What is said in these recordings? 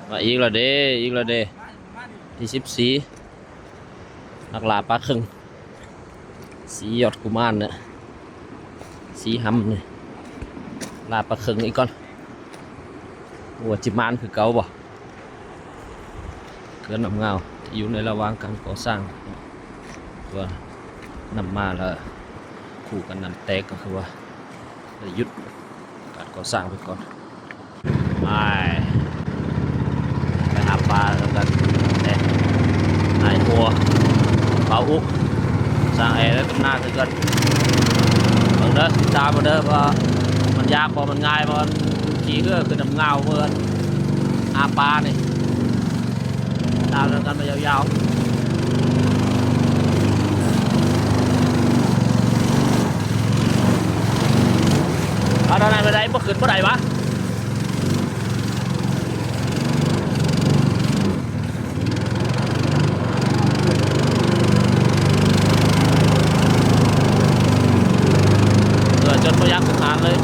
ມາອີກແລ້ວເດ້ ອີກແລ້ວເດ້ ທີສິບສີ່ ນັກລ່າປາເຄິງ ສີຍອດກຸມານນະ ສີຫຳນີ້ ລ່າປາເຄິງອີກກ່ອນ ວ່າຊິມານຄືເກົ່າບໍ່? ເຂື່ອນນ້ຳງາວ ທີ່ຢູ່ໃນລະຫວ່າງການກໍ່ສ້າງ ວ່ານ້ຳມາແລ້ວ ຄູກັນນ້ຳແຕກ ກໍຄືວ່າໄດ້ຢຸດການກໍ່ສ້າງໄປກ່ອນ. ໄປ ໄປຫາປາແລ້ວກັນເດ້ ນາຍຫົວ ເບົາອຸ ຊ່າງແອໄດ້ຕຳນານຄືກັນ ເບິ່ງເດີ ຕິດຕາມເບິ່ງເດີ ວ່າມັນຍາກບໍ່ ມັນງ່າຍບໍ່ ຂີ່ເຮືອຂຶ້ນນ້ຳງາວ ເບິ່ງຫາປານີ້ ຕາມເລື່ອງກັນໄປຍາວໆ ເອົາ ທາງນັ້ນໄປໄດ້ ບໍ່ຂຶ້ນບໍ່ໄດ້ຫວາ? ເອີ ຈົນບໍ່ຢາກສະຖານເລີຍ.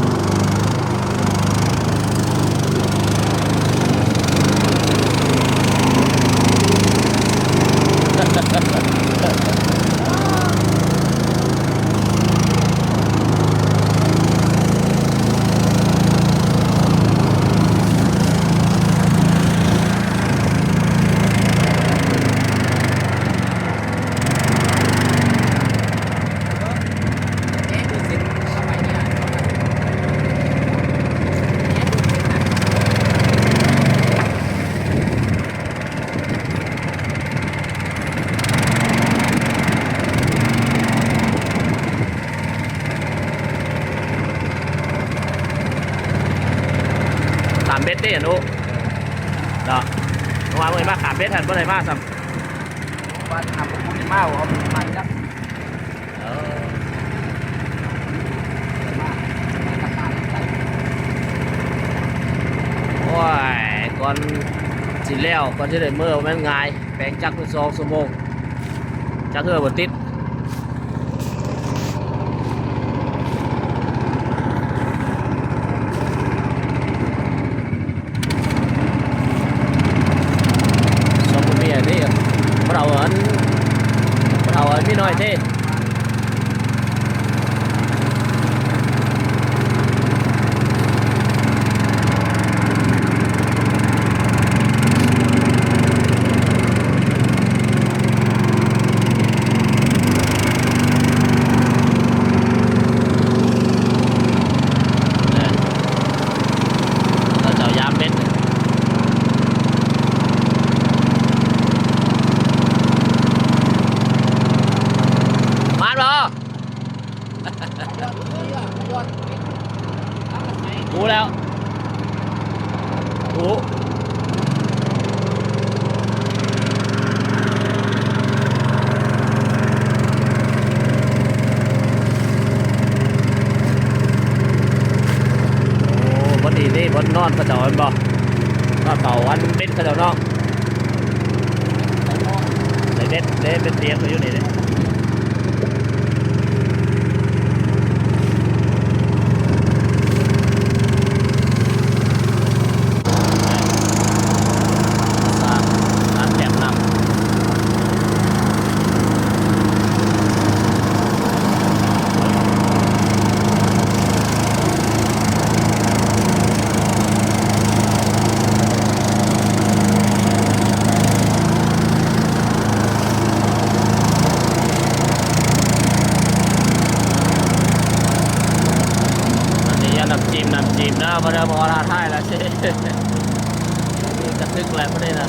ຕາມເບັດເດ້ອະນຸ ເນາະ ເພາະວ່າມື້ມາຂາມເບັດຫັ້ນບໍ່ໄດ້ມາຊ້ຳ ວ່ານຳບໍ່ໄດ້ມາ ເອົາມາຈັກ ເອີ ໂອ້ຍ ກ່ອນຊິແລ້ວ ກ່ອນຊິໄດ້ເມືອ ບໍ່ແມ່ນງ່າຍ ແປງຈັກຢູ່ສອງຊົ່ວໂມງ ຈັກເຮືອບໍ່ຕິດ. ສອງຜົວເມຍນີ້ ບໍ່ເອົາອັນ ບໍ່ເອົາອັນມີນ້ອຍເດ້. ເຂົາເຈົ້າຢາມເບັດ ມານບໍ່? ຮູ້ແລ້ວ ຮູ້ ໂອ້ ບ່ອນນີ້ນີ້ບ່ອນນອນເຂົາເຈົ້າແມ່ນບໍ່? ນອນເຝົ້າອັນເບັດເຂົາເຈົ້າເນາະ. ໄດ້ເບັດເດ້ ເບັດຕຽມໄວ້ຢູ່ນີ້ເດ້. ສາດ ສາດແຄມນ້ຳ. ອັນນີ້ຢ່ານ້ຳຈິ້ມ ນ້ຳຈິ້ມເດີ ບໍ່ໄດ້ ບໍ່ທ້າທາຍລະຊິ ກະທຶກແຫຼະ ບໍ່ໄດ້ນະ.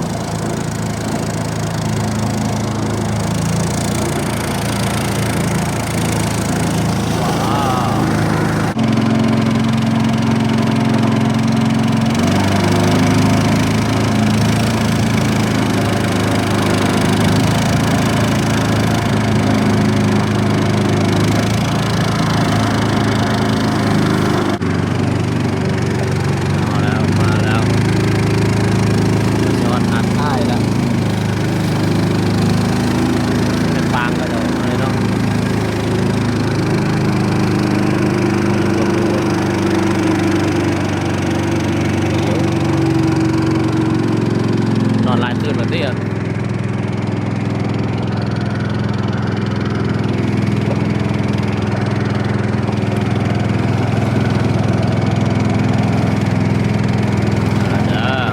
ມາແລ້ວ ມາແລ້ວ ຊິຮອດຫາດທ້າຍແລ້ວ. ຫຼາຍຄືນແລ້ວເດ້. ເດີ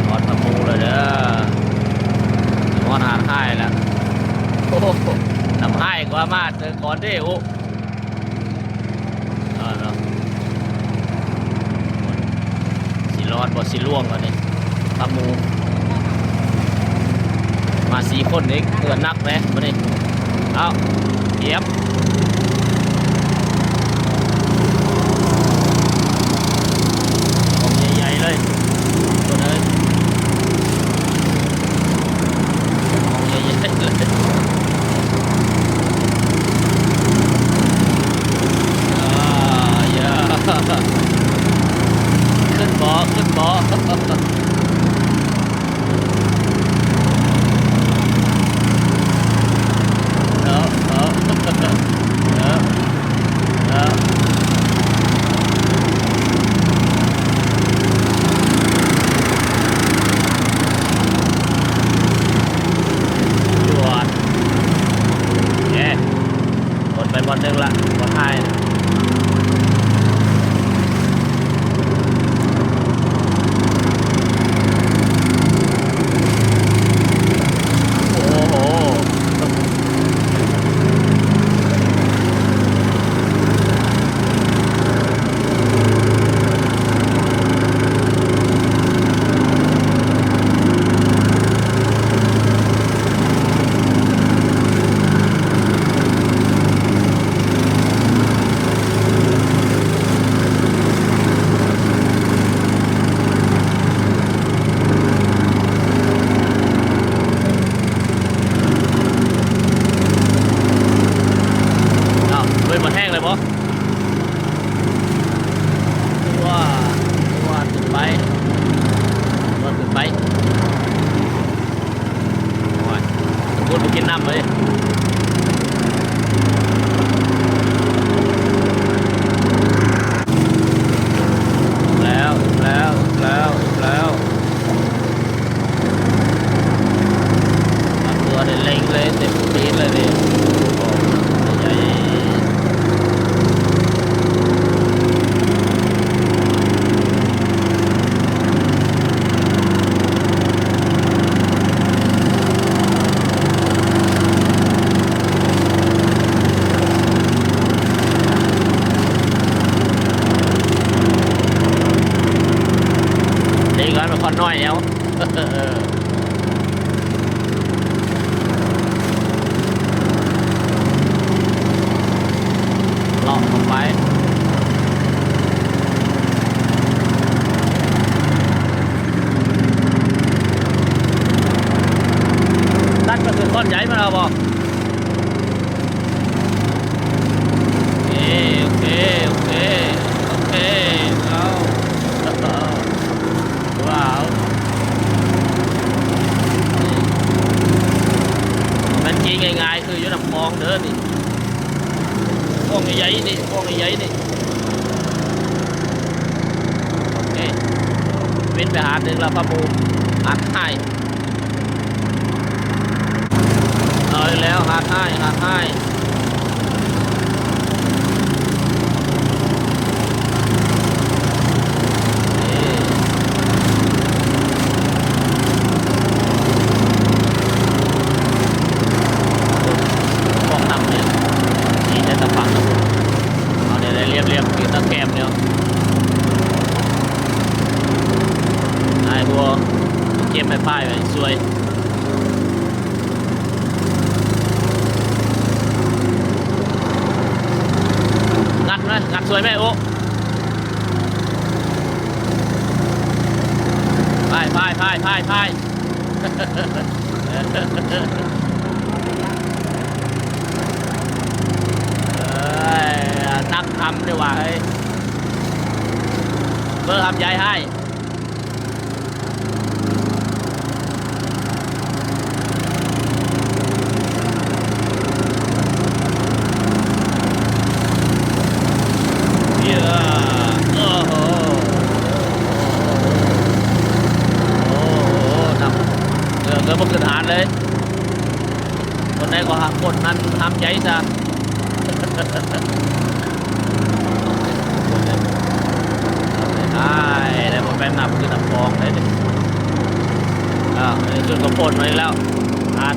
ຮອດຜາໝູ່ແລ້ວເດີ ຮອດຫາດຮາຍແລ້ວ. ໂອ້ໂຫ ນ້ຳຮາຍກວ່າມາແຕ່ກ່ອນເດ້. ໂອ້ ເອົາເນາະ ຊິລອດບໍ່ ຊິລ່ວງບັດນີ້ ປາໝູ່ ມາສີ່ຄົນນີ້ ເຮືອນໜັກແດ່ບັດນີ້. ເອົາ ຕຽມ ຂອງໃຫຍ່ໆເລີຍ ທຸກຄົນເອີຍ. ຂຶ້ນບໍ່ ຂຶ້ນບໍ່? ເອີ ເອີ ເອີ. ເອີ ຈວດ ເອີ ກົດໄປບ່ອນໜຶ່ງລະ ບ່ອນທ້າຍ. ໂອ້ໂຫ ອ້າວ ເຮີ້ຍ ບໍ່ແທງເລີຍບໍ່? ຕົວ ຕົວຂຶ້ນໄປ ຕົວຂຶ້ນໄປ. ໂອ້ຍ ຄົນບໍ່ກິນນ້ຳເລີຍ. ແລ້ວ ແລ້ວ ແລ້ວ ແລ້ວ ເອົາຕົວໄດ້ເລັ່ງເລີຍ ເຕັມປີດເລີຍນີ້. ໂອ້ ໃຫຍ່ ເອີ ນີ້ກໍນະຄອນນ້ອຍແລ້ວ. ເລາະເຂົ້າໄປ ຕັດໄປຄືຄອນໃຫຍ່ມາແລ້ວບໍ່? ໂອເຄ ໂອເຄ ໂອເຄ ໂອເຄ ເອົາ ວ້າວ ນີ້ ມັນຈີ່ງ່າຍໆ ຄືຢູ່ນ້ຳຂອງເດີນີ້ ຂອງໃຫຍ່ໆນີ້ ຂອງໃຫຍ່ໆນີ້. ໂອເຄ ເປັນໄປຫາດໜຶ່ງແລ້ວ ປາໝູ່ ຫາດຮາຍ ເອົາອີກແລ້ວ ຫາດຮາຍ ຫາດຮາຍ. ເບິ່ງ ຂອງນຳເລີຍ ມີແຕ່ຕະປັງນະ ເອົາແນວໃດລຽບໆ ຢູ່ຕາແຄມແລ້ວ ອ້າຍຫົວ ເກັບໄມ້ພາຍໄວ້ຊ່ວຍ. ງັດນະ ງັດຊ່ວຍແມ່ໂອ ພາຍ ພາຍ ພາຍ ພາຍ ພາຍ. ເອີຍ ໜັກທຳເດ້ວ່າເຮີ້ຍ ເບິ່ງຫຳໃຫຍ່ໃຫ້. ເອີ ໂອ້ໂຫ ໂອ້ໂຫ ນ້ຳເຮືອ ເລີຍບໍ່ຂຶ້ນຫາດເລີຍ. ຄົນໃດກໍຮັກຄົນນັ້ນຫ້າມໃຈຊະ. ໄດ້ ໄດ້ບໍ່ແມ່ນນັບຄືນ້ຳຂອງເດ້ນີ້. ອ້າວ ໃນທີ່ສຸດກໍພົ້ນມາອີກແລ້ວ ຫາດ.